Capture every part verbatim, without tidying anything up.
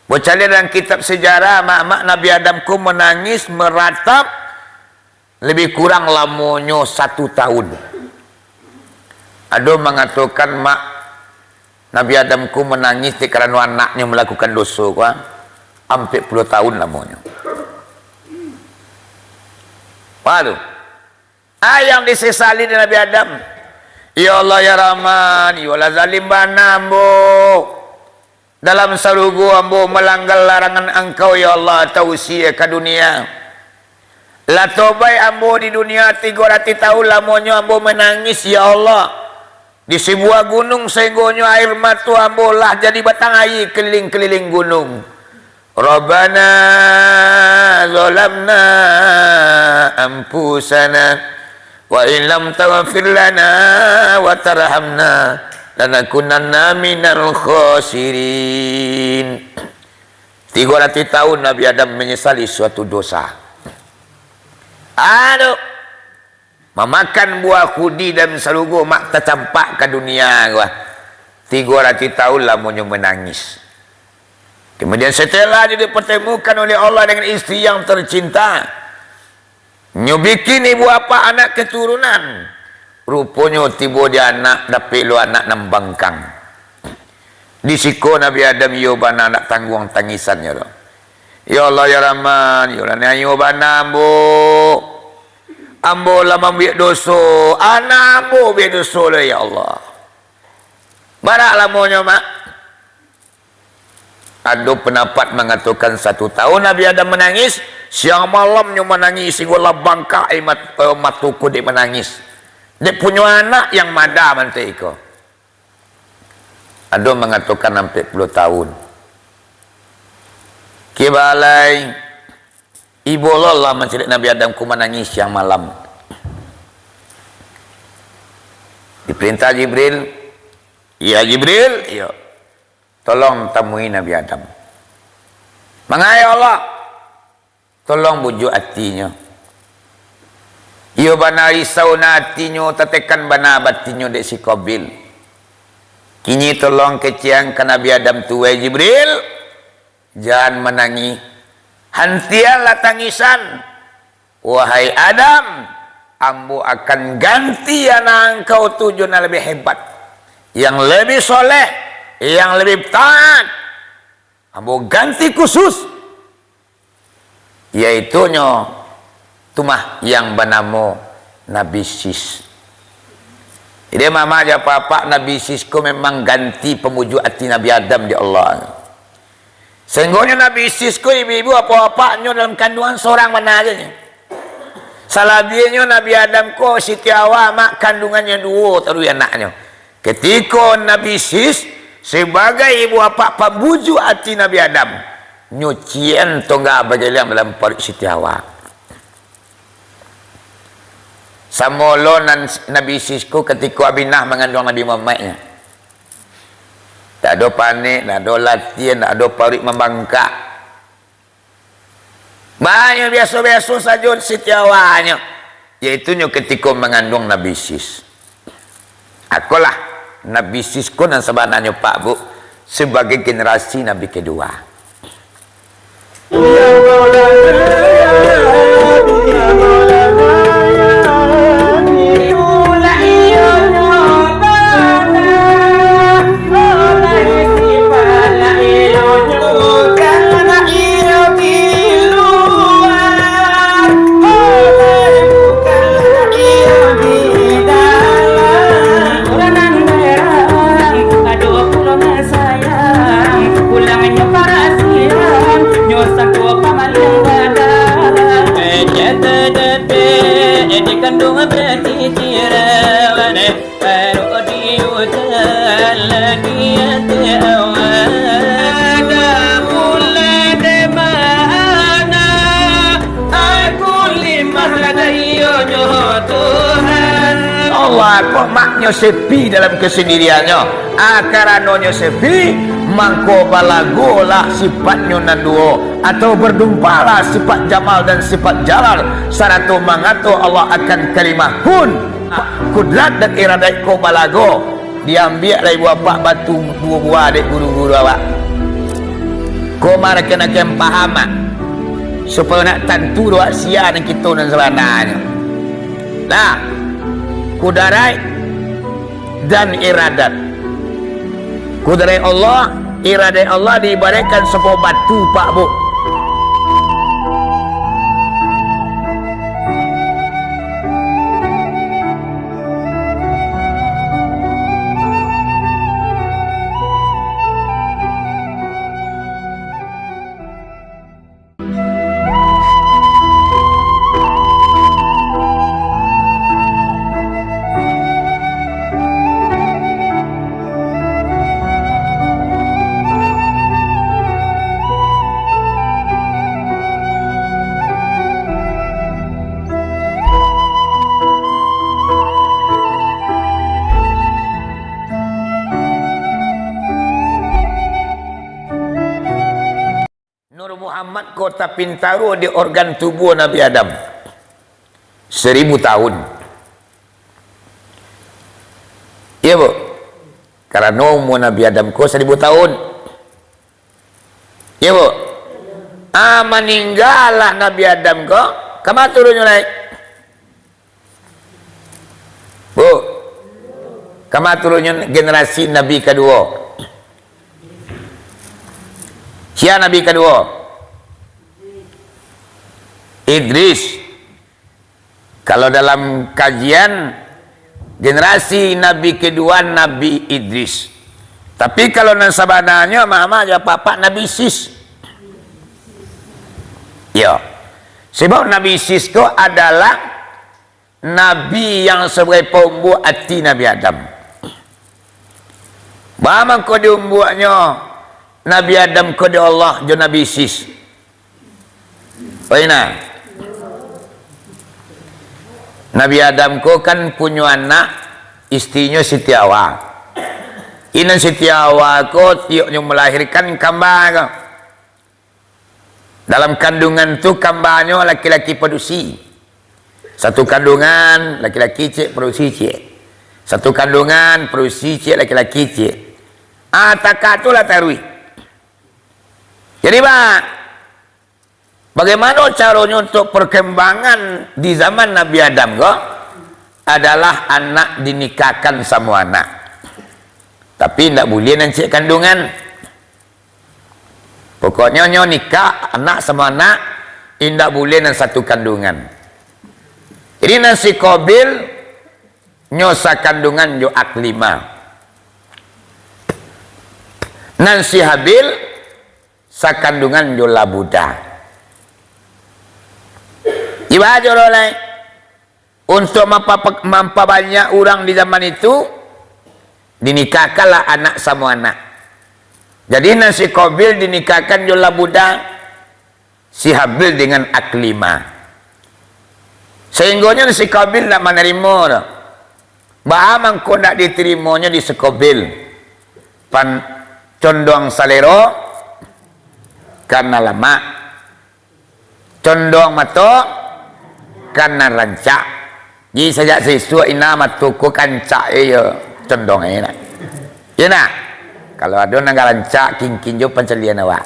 Bacaliak dalam kitab sejarah, mak-mak Nabi Adam ko manangih maratap labiah kurang lamonyo satu tahun. Ado mangatokan mak Nabi Adam ko manangih dek karano anaknyo malakukan doso ko, ah, ampek puluah tahun lamonyo. Wah tu. Ah, yang disesali dek Nabi Adam. Ya Allah, ya Rahman, ya Allah, zalim bana ambo. Dalam sarugo ambo malanggar larangan Angkau, ya Allah, tausia ka dunia. Lah tobaik ambo di dunia tigo ratuih tahun lamonyo ambo manangih, ya Allah. Di sabuah gunung sainggonyo air mato ambo lah jadi batang aia kaliling-kaliling gunung. Rabbana zalamna anfusana wa illam taghfir lana wa tarhamna lanakunanna minal khasirin. Tigo ratuih tahun Nabi Adam manyasali suatu dosa. Aduh. Mamakan buah khuldi dalam sarugo, mak tacampak ka dunia ko, ah. Tigo ratuih tahun lamonyo manangih. Kemudian setelah dipertemukan oleh Allah dengan isteri yang tercinta, nyo bikin ibu apak anak keturunan. Ruponyo tibo di anak, dapek lo anak nan bangkang. Di siko Nabi Adam iyo bana nak tangguang tangisannyo tu. Ya Allah, ya Rahman, ya Allah, nio bana ambo. Ambo lah mambuek doso, anak ambo buek doso lo, ya Allah. Bara lamonyo, mak? Ado pandapat mangatokan satu tahun Nabi Adam manangih, siang malam nyo manangih, singgo lah bangkak aia mat-, eh, mato ko dek manangih. Dek punyo anak yang mada mantiko. Ado mangatokan ampek puluah tahun. Kibalai, ibo lo lah mancaliak Nabi Adam ko manangih siang malam. Diperintah Jibril, "Ya Jibril, iyo. Tolong tamui Nabi Adam." "Manga, ya Allah?" "Tolong bujuak atinyo. Iyo bana risau na atinyo, tatekan bana batinnyo dek si Qabil. Kini tolong kecekkan Nabi Adam tu, wahai Jibril, jan manangih. Hantianlah tangisan. Wahai Adam, ambo akan ganti anak angkau tu jo nan labiah hebat, yang labiah soleh, yang labiah taat. Ambo ganti khusus, yaitunyo tu mah yang banamo Nabi Sis." Jadi, mama jo apak-apak, Nabi Sis ko memang ganti pamujuak ati Nabi Adam di Allah. Sahinggonyo Nabi Sis ko ibu-ibu apak-apaknyo dalam kanduangan sorang bana sajo nyo. Salabiahnyo Nabi Adam ko Siti Hawa, mak kandungannyo duo taruih anaknyo. Katiko Nabi Sis sabagai ibu apak pamujuak ati Nabi Adam, nyo ciek tongga bagaliang dalam paruik Siti Hawa. Samo lo nan Nabi Sis ko katiko Aminah manganduang Nabi Muhammad nyo. Ndak ado panek, ndak ado latihan, ndak ado paruik mambangkak. Banyak biaso-biaso sajo Siti Hawanyo, yaitunyo katiko manganduang Nabi Sis. Akolah Nabi Sis ko nan sabananyo, Pak, Bu, sabagai generasi Nabi kedua. Di kanduang batiti rawan, baru diutan lagi ati awak. Dah mulai di mana aku limah dayonyo Tuhan. Allah, kok maknyo sepi dalam kesendiriannyo? Ah, karanonyo sepi, mangko balagolah sifatnyo nan duo, atau berdumpalah sifat jamal dan sifat jalal, sarato mangato Allah akan kalimah kun. Kudrat dan iradat ko balago, diambiak lai buah apak batu duo buah dek guru-guru awak. Ko marakan-akan paham, ah, supayo nak tantu doa sia nan kito nan sabananyo. Nah, kudaraik dan iradat. Kudaraik Allah, iradat Allah diibaratkan sabuah batu, Pak, Bu. Nur Muhammad ko tapintaruah di organ tubuah Nabi Adam. Seribu tahun. Iyo, Bu. Karano umua Nabi Adam ko seribu tahun. Iyo, Bu. Ah, maninggalah Nabi Adam ko, kama turunnyo lai? Bu, kama turunnyo generasi Nabi kaduo? Sia Nabi kaduo? Idris. Kalau dalam kajian, generasi Nabi kaduo Nabi Idris. Tapi kalau nan sabananyo, mama jo apak-apak Nabi Sis. Yo. Sebab Nabi Sis ko adalah Nabi yang sabagai paumbuak ati Nabi Adam. Baa mangko diumbuaknyo Nabi Adam ko dek Allah jo Nabi Sis? Oi, nah. Nabi Adam ko kan punyo anak, istrinyo Siti Hawa. Inan Siti Hawa ko tioknyo malahirkan kamba ko. Dalam kandungan tu kambanyo laki-laki padusi. Satu kandungan, laki-laki ciek, padusi ciek. Satu kandungan, padusi ciek, laki-laki ciek. Ah, takah tu lah taruih. Jadi, ba-, bagaimana caronyo untuk perkembangan di zaman Nabi Adam ko? Adalah anak dinikahkan samo anak. Tapi, indak buliah nan ciek kandungan. Pokoknyo, nyo nikah, anak samo anak, indak buliah nan satu kandungan. Jadi, nan si Qabil, nyo sakandungan jo Aklimah. Nan si Habil, sakandungan jo Labuda. Ibarat jo lai. Untuak mampa-, mampabanyak urang di zaman itu, dinikahkanlah anak samo anak. Jadi, nan si Qabil dinikahkan jo Labuda, si Habil dengan Aklimah. Sahinggonyo si Qabil ndak manarimo doh. Baa mangko ndak ditarimonyo di si Qabil? Pan-, condong salero, karano lamak. Condong mato, kan nan rancak. Jadi sajak sisuak ina mato ko kancak e yo condong e nak. Yo nak. Kalau ado nan rancak, kingkin jo pancalian awak.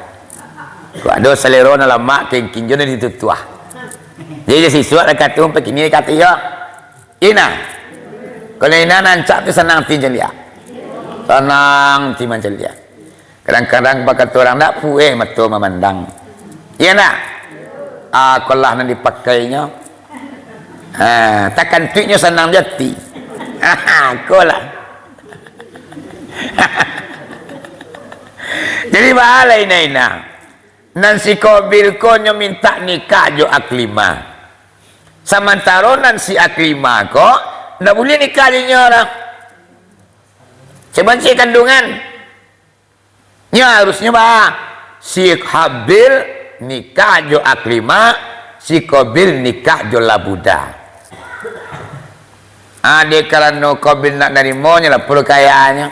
Kalau ado salero nan lamak, kingkin jo nan ditutuah. Jadi sisuak lah kato pakini kato yo. Ina. Kalau ina rancak tu sanang ati mancaliak. Sanang ati mancaliak. Kadang-kadang bakato urang, "Ndak pueh mato mamandang." Iyo ndak? Ah, kolah nan dipakainyo. Ah, takantuiknyo sanang jo ati. Kolah. Jadi, baa lai ina-ina. Nan si Qabil ko nyo mintak nikah jo Aklimah. Samantaro nan si Aklimah ko ndak buliah nikah jo inyo doh. Sabanci kandungan. Nyo harusnyo baa? Si Habil nikah jo Aklimah, si Qabil nikah jo Labuda. Ah, dek karano Qabil ndak narimonyo lah parkayanyo.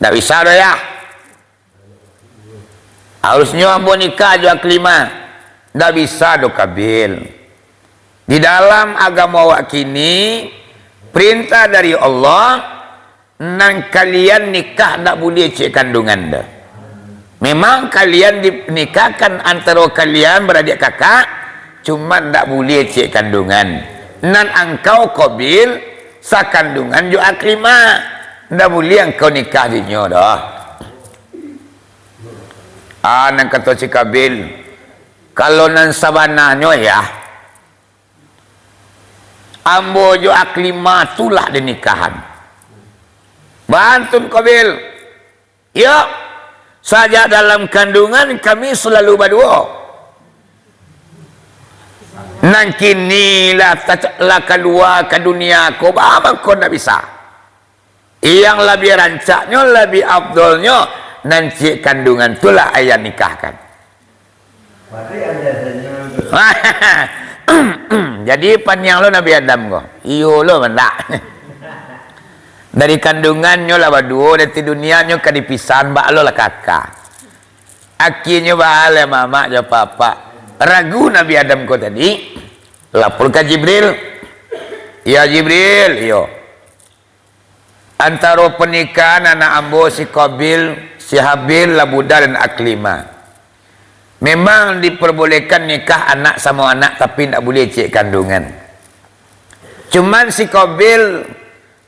Ndak bisa doh, yah. Harusnyo ambo nikah jo Aklimah. Ndak bisa doh, Qabil. Di dalam agamo awak kini, perintah dari Allah, nan kalian nikah ndak buliah ciek kandungan doh. Memang kalian dinikahkan antaro kalian baradiak kakak, cuman ndak buliah ciek kandungan. Nan angkau Qabil sakandungan jo Aklimah, ndak buliah angkau nikah jo inyo doh. Ah, nan kato si Qabil, kalau nan sabananyo, yah, ambo jo Aklimah tu lah dinikahan. Bantun Qabil. Yo, sajak dalam kandungan kami salalu baduo. Nan kini lah tac-, lah kalua ka dunia ko, baa mangko ndak bisa? Yang labiah rancaknyo, labiah afdolnyo, nan ciek kandungan tu lah ayah nikahkan. Jadi, paniang lo Nabi Adam ko. Iyo lo, mandak. Dari kandungannyo lah baduo, dari dunia nyo ka dipisahan, bak lo lah kaka. Akhirnyo baa lai mamak jo papak. Ragu Nabi Adam ko tadi, lapor ka Jibril. "Ya Jibril, iyo. Antaro panikahan anak ambo si Qabil, si Habil, lah buda dan Aklimah. Memang diperbolehkan nikah anak samo anak, tapi ndak buliah ciek kandungan. Cuman si Qabil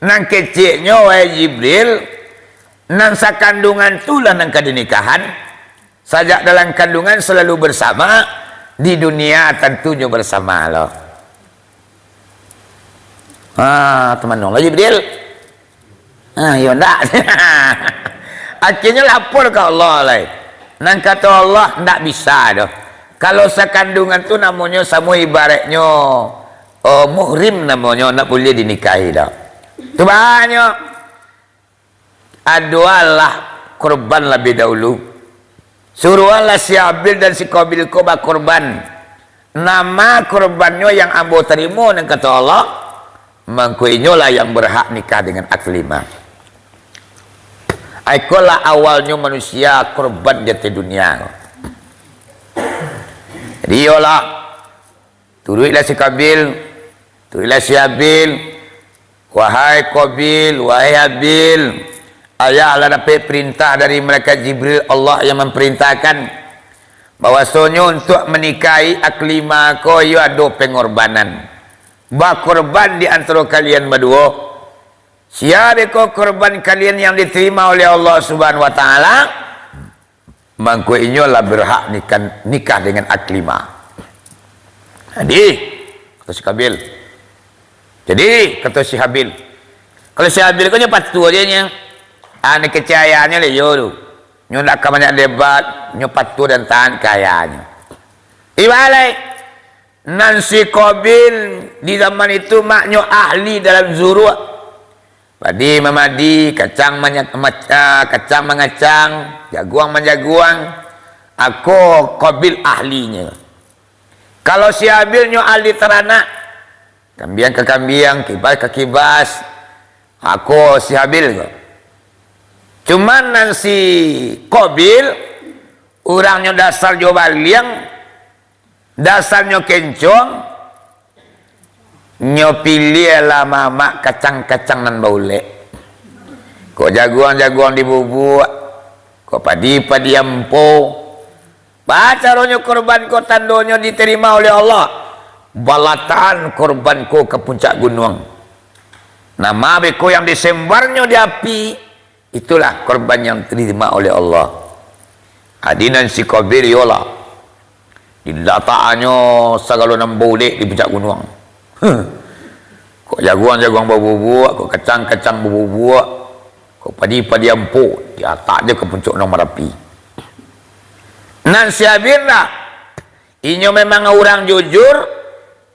nan keceknyo, wahai Jibril, nan sakandungan tu lah nan ka dinikahan. Sajak dalam kandungan salalu bersama, di dunia tantunyo bersama lo." Ha, tamanuang lah Jibril. Ha, iyo ndak? Akhirnyo lapor ka Allah lai. Nan kato Allah, ndak bisa doh. Kalau sakandungan tu namonyo samo ibaratnyo, oh, muhrim namonyo, ndak buliah dinikahi doh. Tu banyak. Adolah korban labiah dahulu. Suruahlah si Habil dan si Qabil ko bakorban. Nan ma korbannyo yang ambo tarimo, nan kato Allah, mangko inyolah yang berhak nikah dengan Aklimah. Ikolah awalnyo manusia korban di ateh dunia. Jadi, iyolah, turuiklah si Qabil, turuiklah si Habil. Wahai Qabil, wahai Habil, ayah lah dapek perintah dari malaikat Jibril, Allah yang memperintahkan, bahwasonyo untuak manikahi Aklimah ko iyo ado pengorbanan. Bakorban di antaro kalian baduo. Sia beko korban kalian yang diterima oleh Allah Subhanahu wa Ta'ala, mangko inyo lah berhak nikah, nikah dengan Aklimah. Jadi, kato si Qabil. Jadi, kato si Habil. Kalau si Habil ko nyo patuah je nyo. Ah, ni kecayaan nyo lah iyo tu. Nyo ndak ka banyak debat, nyo patuah dan taat ka ayah nyo. Ibalai, nan si Qabil di zaman itu maknyo ahli dalam zuruak. Padi mamadi, kacang manya-, mac-, ah, kacang mangacang, jaguang manjaguang, ako Qabil ahlinyo. Kalau si Habil nyo ahli taranak, kambiang ka kambiang, kibas ka kibas, ako si Habil ko. Cuman nan si Qabil, urangnyo dasar jo baliang, dasarnyo kencong, nyo piliahlah mamak kacang-kacang nan baulek. Kok jaguang-jaguang dibubuak, kok padi-padi ampo. Baa caronyo korban ko tandonyo diterima oleh Allah? Balatakan korban ko ka puncak gunuang. Nan ma beko yang disembarnyo di api, itulah korban yang diterima oleh Allah. Adi nan si Qabil iyolah, dilatakannyo sagalo nan baulek di puncak gunuang. Huh. Kok jaguang-jaguang babubuak, kok kacang-kacang babubuak, kok padi-padi ampo, diatak je ka puncak gunuang Marapi. Nan si Habil lah, inyo memang urang jujur,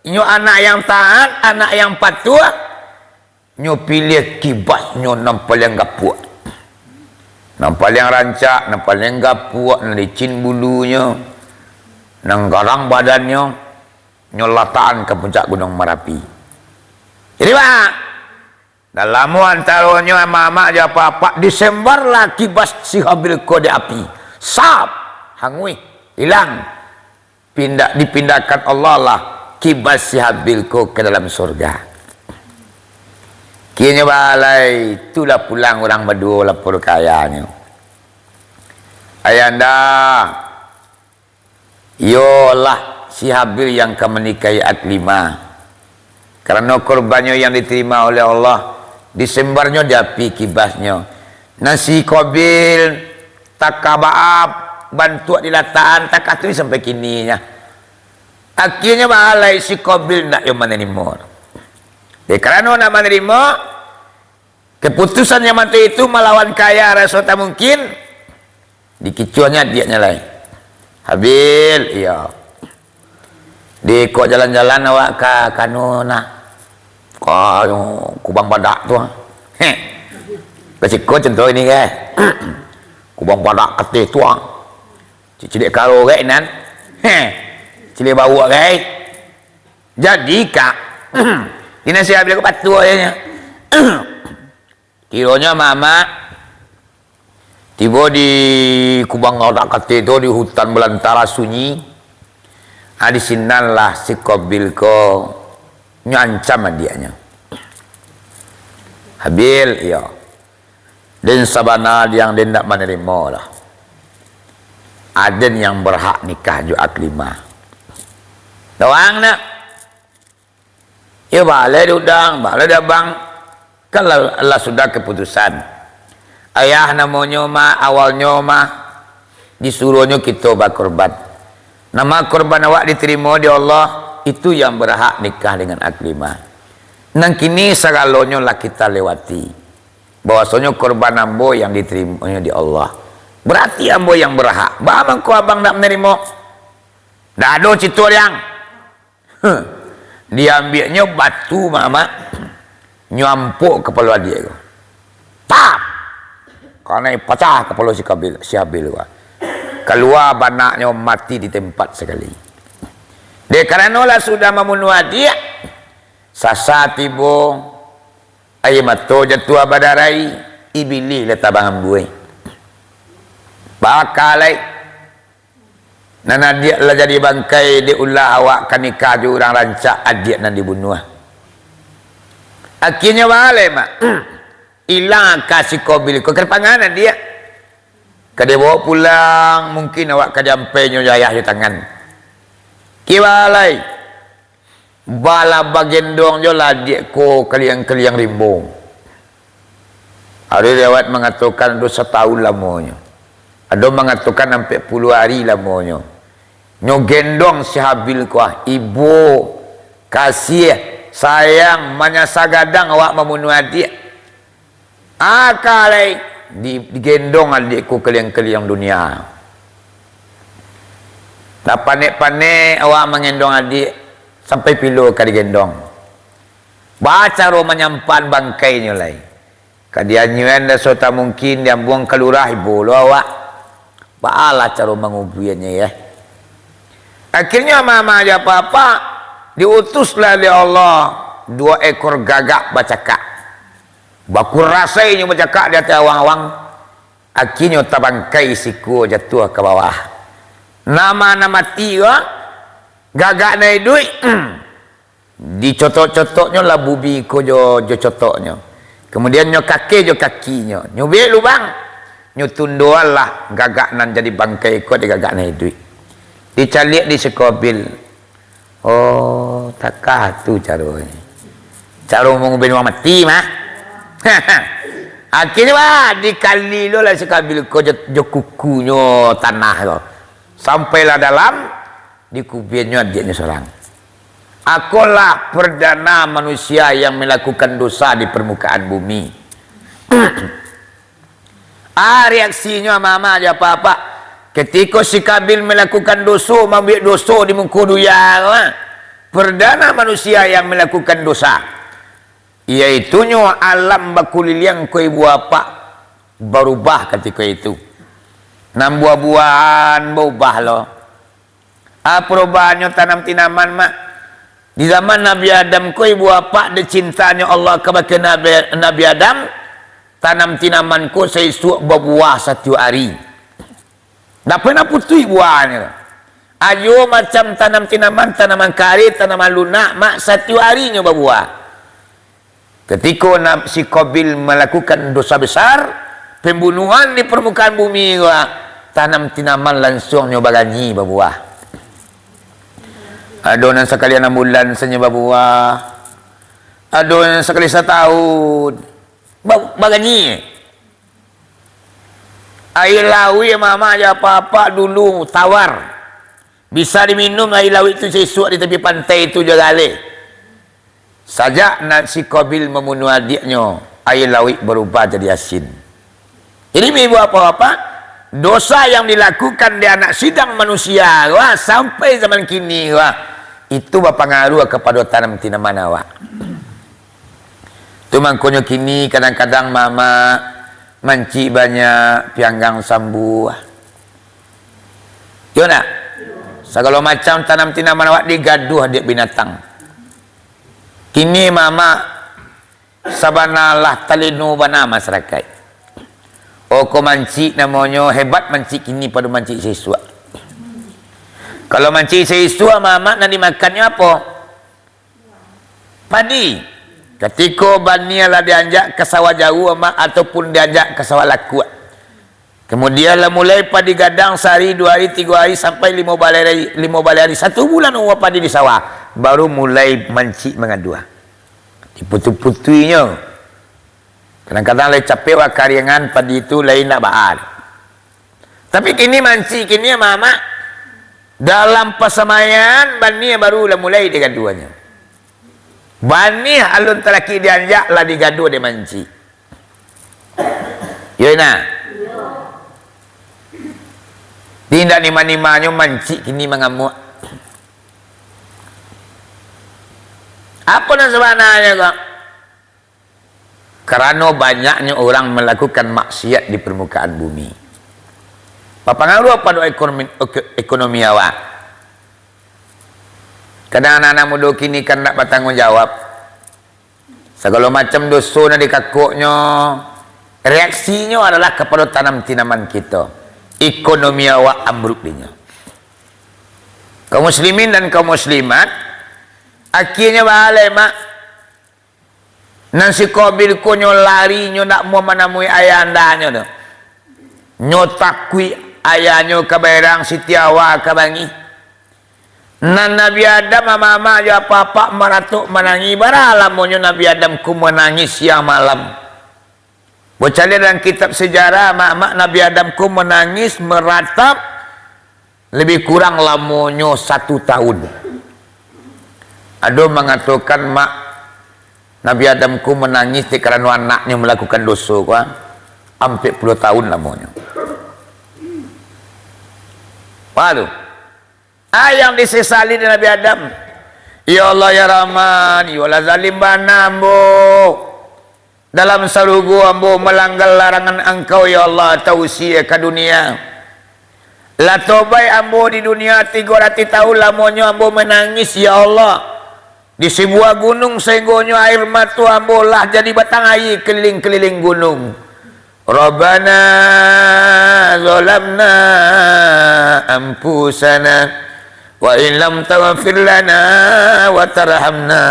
inyo anak yang taat, anak yang patuah, nyo piliah kibasnyo nan paliang gapuak. Nan paliang rancak, nan paliang gapuak, nan licin bulunyo, nan garang badannyo, nyo latakan ka puncak Gunuang Marapi. Jadi, Pak, dalam antaronyo amak-amak jo apak-apak, disembarlah kibas si Habil ko di api. Sap! Hanguih, ilang. Pindah, dipindahkan Allah lah kibas si Habil ko ka dalam surga. Kironyo balai, itulah pulang urang baduo lapor ka ayahnyo. Ayahanda, iyolah si Habil yang ka manikahi Aklimah. Karano kurbannyo yang diterima oleh Allah, disembarnyo di api kibasnyo. Nan si Qabil takah baa bantuak dilatakan, takah tu sampai kini nyo. Akhirnyo baa lai si Qabil ndak yo manarimo. Dek karano ndak manarimo, keputusan yang macam itu malawan ka ayah raso tak mungkin, dikicuahnyo adiaknyo lai. Habil, iyo. Di kok jalan-jalan awak ka kanu nah. Ka anu, Kubang Badak tu, ah. Heh. Ka siko contoh ini, kan. Kubang Badak Kateh tu, ah. Cik cilik karo, kan, nan. Heh. Cilik bawak, kan. Jadi, Kak, ina si Habil ko patuah, yo, nyo. Kironyo amak-amak tibo di Kubang Badak Kateh tu, di hutan balantara sunyi. Ah, di sinanlah si Qabil ko nyo ancam adiaknyo. Habil, iyo. Den sabana yang den ndak manarimo lah. Aden yang berhak nikah jo Aklimah. Doang nak. Yo, baa lai dek udang, baa lai dek abang. Kan lah, lah sudah keputusan. Ayah namonyo mah, awalnyo mah, disuruahnyo kito bakorban. Nan ma korban awak diterimo di Allah, itu yang berhak nikah dengan Aklimah. Nan kini sagalonyo lah kita lewati. Bahwasonyo korban ambo yang diterimo di Allah. Berarti ambo yang berhak. Baa mangko abang ndak manarimo? Ndak ado cito, Dang. Huh. Diambiaknyo batu, mamak, nyo ampok kapalo adiak ko. Tap! Kanai pacah kapalo si Kabil, si Habil ko. Kalua banaknyo mati di tempat sakali. Dek karano lah sudah mambunuah adiak, sasa tibo, aia mato jatuah badarai, ibilih lah tabang ambuih. Baka lai. Nan adiak lah jadi bangkai dek ulah awak ka nikah jo urang rancak adiak nan dibunuah. Akienyo baa lai, Mak. Ilang aka si Kobil ko, ka dipangan adiak. Ka dibaok pulang, mungkin awak ka diampainyo jo ayah jo tangan. Kiro lai. Balah bagendong jo lah adiak ko kaliang-kaliang rimbo. Ado riwayat mangatokan ado satahun lamonyo. Ado mangatokan ampek puluah ari lamonyo. Nyo gendong si Habil ko, ah, ibo, kasiah, sayang, manyasa gadang awak mambunuah adiak. Aka lai di-, digendong adiak ko kaliang-kaliang dunia. Lah panek-panek awak mangendong adiak, sampai pilo ka digendong. Baa caro manyampahan bangkainyo lai? Ka dianyuian daso tak mungkin, diambuang ka lurah, ibo lo awak. Baalah caro mangubuiannyo, yeh. Akhirnyo ama-ama jo apak-apak, diutuslah dek Allah duo ekor gagak bacakak. Bakurasai inyo bacakak di ateh awang-awang, akhirnyo tabangkai sikua jatuah ka bawah. Nan ma nan mati ko, gagak nan iduik, dicotok-cotoknyo lah bumi ko jo, jo cotoknyo. Kamudian nyo kakeh jo kakinyo. Nyo buek lubang. Nyo tundoanlah gagak nan jadi bangkai ko dek gagak nan iduik. Dicaliak dek si Kobil. Oh, takah tu caronyo. Caro mangubuian urang mati mah. Akhirnyo, wah, dikali lo lah si Kobil ko jo, jo kukunyo tanah ko. Sampailah dalam, dikubuiannyo adiaknyo surang. Akolah perdana manusia yang melakukan dosa di permukaan bumi. Ah, reaksinyo ama-ama jo apak-apak. Ketiko si Kabil malakukan doso, mambuek doso di muko dunia ko, ah, perdana manusia yang malakukan dosa, yaitunyo alam bakuliliang ko ibu apak barubah katiko itu. Nan buah-buahan baubah lo. Ah, parubahannyo tanam tinaman, Mak. Di zaman Nabi Adam ko, ibu apak, dek cintanyo Allah kabake Nabi, Nabi Adam, tanam tinaman ko saisuak babuah satiok ari. Ndak pernah putuih buahnyo. Ajo macam tanam tinaman, tanaman kareh, tanaman lunak, Mak, satiok arinyo babuah. Ketiko na-, si Kobil malakukan dosa besar, pembunuhan di permukaan bumi ko, ah, Tanam tinaman lansuang nyo baranyi babuah. Ado nan sakali anam bulan sanyo babuah. Ado nan sakali satahun. Ba-, baranyi. Aia lauik, mamak, jo apak-apak dulu tawar. Bisa diminum aia lauik tu sisuak di tapi pantai tu jo galeh. Sajak nan si Qabil mambunuah adiaknyo, aia lauik barubah jadi asin. Jadi, ibu bapak-bapak, dosa yang dilakukan dek anak sidang manusia, wah, sampai zaman kini, wah, itu bapangaruah kapado tanam tinaman awak. Tu mangkonyo kini kadang-kadang mamak mancik banyak, pianggang sambuah. Yo ndak? Sagalo macam tanam tinaman awak digaduah dek binatang. Kini mamak sabana lah talino bana masarakaik. Oko mancik namonyo hebat mancik kini pado mancik sisuak. Kalau mancik sisuak, mamak nan dimakannyo apo? Padi. Katiko baniah lah dianjak ka sawah jauah, mak, ataupun dianjak ka sawah lakuak. Kemudian lah mulai padi gadang sahari, duo hari, tigo hari, sampai limo baleh hari, limo baleh hari, satu bulan umua padi di sawah, baru mulai mancik mangaduah. Diputu-putuinyo. Kadang-kadang lai capek wah kariangan padi tu lai indak baa. Tapi kini mancik, kini mamak dalam pasamaian baniah baru lah mulai digaduahnyo. Baniah alun talakik dianjak lah digaduah dek mancik. Yo, ina. Indak nima-nimanyo mancik kini mangamuak. Apo nan sabananyo ko? Karano banyaknyo urang malakukan maksiat di parmukaan bumi. Bapangaruah pado ekonomi, eko-, ekonomi awak. Kadang anak-anak mudo kini kan ndak batangguang jawab. Sagalo macam doso nan dikakoknyo, reaksinyo adalah kapado tanam tinaman kito. Ekonomi awak ambruk dinyo. Kaum muslimin dan kaum muslimat, akhirnyo baa lai, mak. Nan si Qabil ko nyo lari, nyo ndak amuah manamui ayah andanyo tu. Nyo takuik ayahnyo ka baerang, Siti Hawa ka bangih. Nan Nabi Adam, amak-amak jo apak-apak maratok manangih, bara lamonyo Nabi Adam ko manangih siang malam. Bacaliak dalam kitab sejarah, amak-amak, Nabi Adam ko manangih maratap lebih kurang lamonyo satu tahun. Ado mangatokan, mak, Nabi Adam ko manangih dek karano anaknyo malakukan doso ko, ah, ampek puluah tahun lamonyo. Wah tu. Ah, yang disesali dek Nabi Adam. Ya Allah, ya Rahman, ya Allah, zalim bana ambo. Dalam sarugo ambo malanggar larangan Angkau, ya Allah, tausia ka dunia. Lah tobaik ambo di dunia tigo ratuih tahun lamonyo ambo manangih, ya Allah. Di sabuah gunung sainggonyo air mato ambo lah jadi batang aia kaliling-kaliling gunung. Rabbana zalamna anfusana wa illam taghfir lana wa tarhamna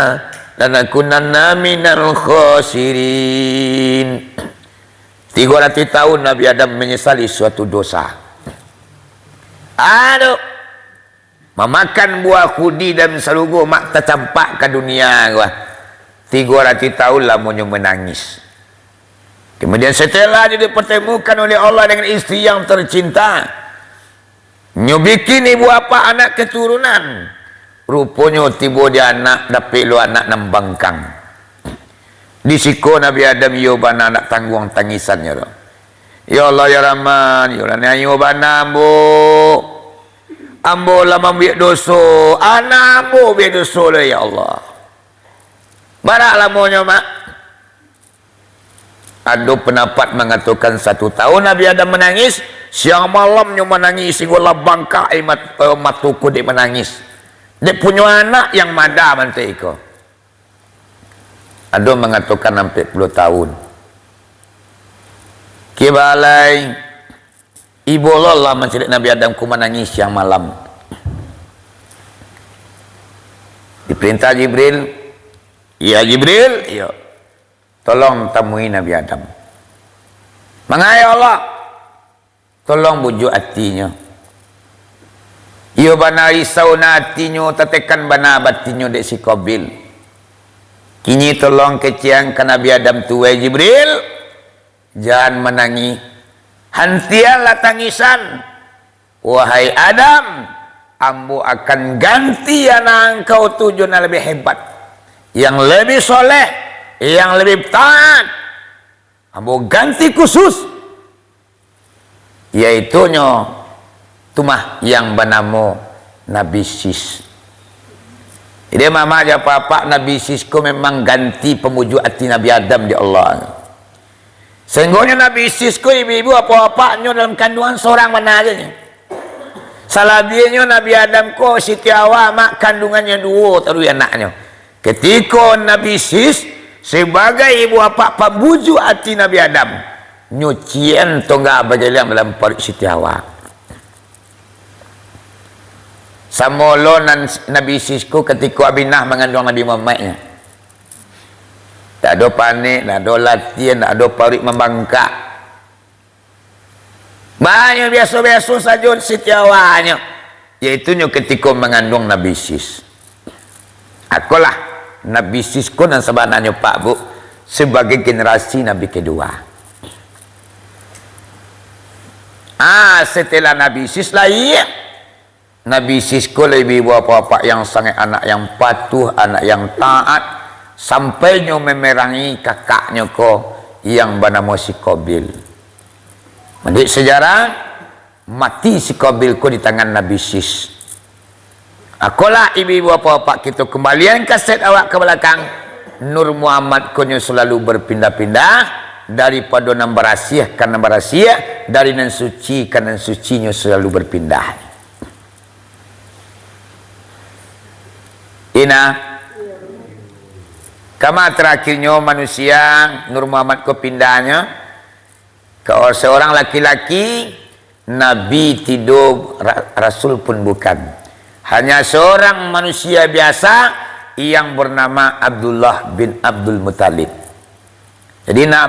lanakunanna minal khasirin. Tigo ratuih tahun Nabi Adam manyasali suatu dosa. Aduh. Mamakan buah khuldi dalam sarugo, mak, tacampak ka dunia ko. Tigo ratuih tahun lamonyo manangih. Kemudian setelah dipertemukan oleh Allah dengan isteri yang tercinta, nyo bikin ibu apak anak keturunan. Ruponyo tibo di anak, dapek lo anak nan bangkang. Di siko Nabi Adam iyo bana ndak tangguang tangisannyo tu. Ya Allah, ya Rahman, ya Allah, nio bana ambo. Ambo lah mambuek doso, anak ambo buek doso lo, ya Allah. Bara lamonyo, mak? Ado pandapat mangatokan satu tahun Nabi Adam manangih, siang malamnyo manangih, singgo lah bangkak aia mat-, eh, mato ko dek manangih. Dek punyo anak yang mada mantek iko. Ado mangatokan ampek puluah tahun. Kibalai, ibo Allah lah mancaliak Nabi Adam ko manangih siang malam. Diparintah Jibril, "Ya Jibril, iyo. Tolong tamui Nabi Adam." "Manga ya Allah?" Tolong bujuak atinyo. Iyo bana risau na atinyo, tatekan bana batinnyo dek si Qabil. Kini tolong kecekkan ka Nabi Adam tu, wahai Jibril, jan manangih. Hantianlah tangisan. Wahai Adam, ambo akan ganti anak angkau tu jo nan labiah hebat, yang labiah soleh, yang labiah taat. Ambo ganti khusus, yaitunyo tu mah yang banamo Nabi Sis. Jadi, mamak jo apak-apak, Nabi Sis ko memang ganti pamujuak ati Nabi Adam di Allah. Sahinggonyo Nabi Sis ko, ibu-ibu, apak-apaknyo dalam kanduangan sorang bana aja nyo. Salabiahnyo Nabi Adam ko, Siti Hawa, mak kanduangannyo duo taruih anaknyo. Ketiko Nabi Sis sabagai ibu apak pamujuak ati Nabi Adam, nyo cian tongga bageliang dalam paruik Siti Hawa. Samo lo nan Nabi Sis ko ketiko Aminah manganduang Nabi Muhammad nyo. Ndak ado panek, ndak ado latiah, ndak ado paruik mambangkak. Banyak biaso-biaso sajo Siti Hawanyo, yaitunyo ketiko manganduang Nabi Sis. Akolah Nabi Sis ko nan sabananyo, Pak, Bu, sabagai generasi Nabi kedua. Ah, setelah Nabi Sis lahia, Nabi Sis ko lah ibu-ibu apak-apak yang sangaik anak yang patuh, anak yang taat, sampai nyo memerangi kakaknyo ko yang banamo si Qabil. Manuruik sejarah, mati si Qabil ko di tangan Nabi Sis. Akolah ibu-ibu apak-apak kito, kambalian kaset awak ka balakang. Nur Muhammad ko nyo salalu berpindah-pindah, daripado nan barasiah ka nan barasiah, dari nan suci ka nan suci, nyo salalu berpindah. Ina, kama terakhirnyo manusia Nur Muhammad ko pindahnyo, kalau seorang laki-laki, nabi tido, ra-, rasul pun bukan. Hanya seorang manusia biasa yang bernama Abdullah bin Abdul Muttalib. Jadi, na-,